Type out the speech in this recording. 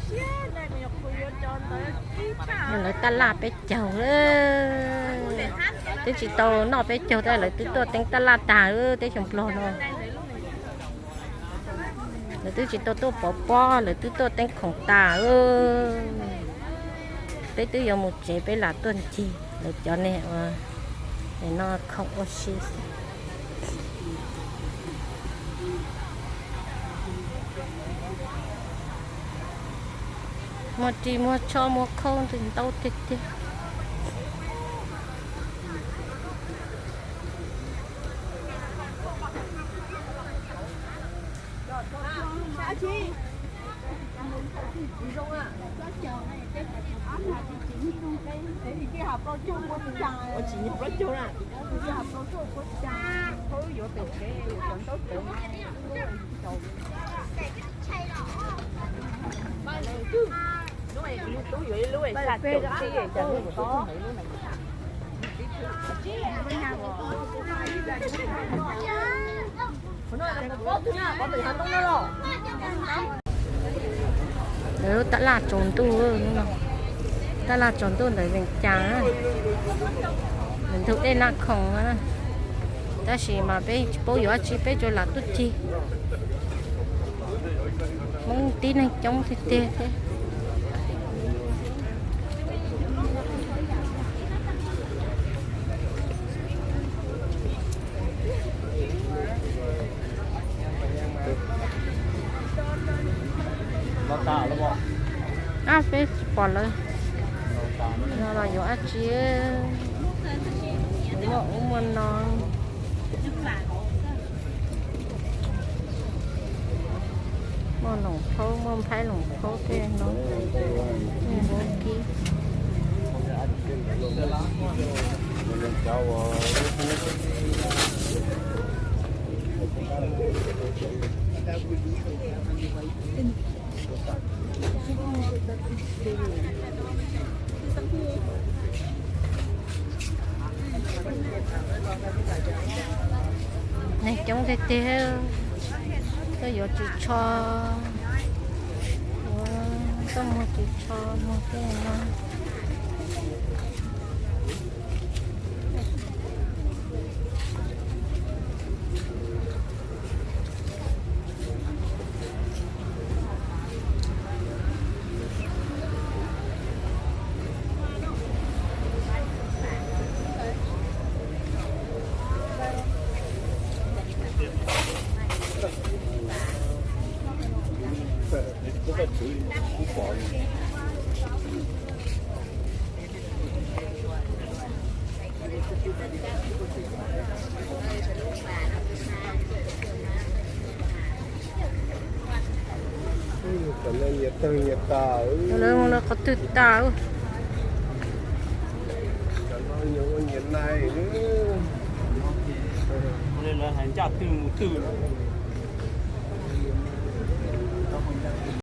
Lawv taj laj peb caug, twb tsis tau noj peb caug tab lawv twb tuaj teeb taj laj tag teb chaws Nplog no. Lawv twb tsis tau tuaj pov pob, lawv twb tuaj teeb khoom tas. Peb twb yuav mus tsev, peb lam tuaj ncig lawv cov niag uas no khoom ua si xwb. Muaj ris, muaj tsho, muaj khaub ncaws ntau tiag tiag. Lawv lub taj laj tsaus ntuj, taj laj tsaus ntuj ntawm Vees Cas, ntug dej Naj Khoom. Tab sis mas peb tsis paub yuav dab tsi, peb tsuas lam tuaj cig. Hmoob tib neeg coob tiag tiag thiab. Ab, peb tsis pom lawv no los yuav dab tsi, muaj ub muaj no. Muaj loos phaub, muaj nphaib loos phaub tej no, muaj hub kib. Neeg coob tiag tiag, tuaj yuav ris tsho, tuaj muag ris tsho, muag tej no. Lawv mus lawv qhov twg tas. Lawv hais ncaj twg mus twg.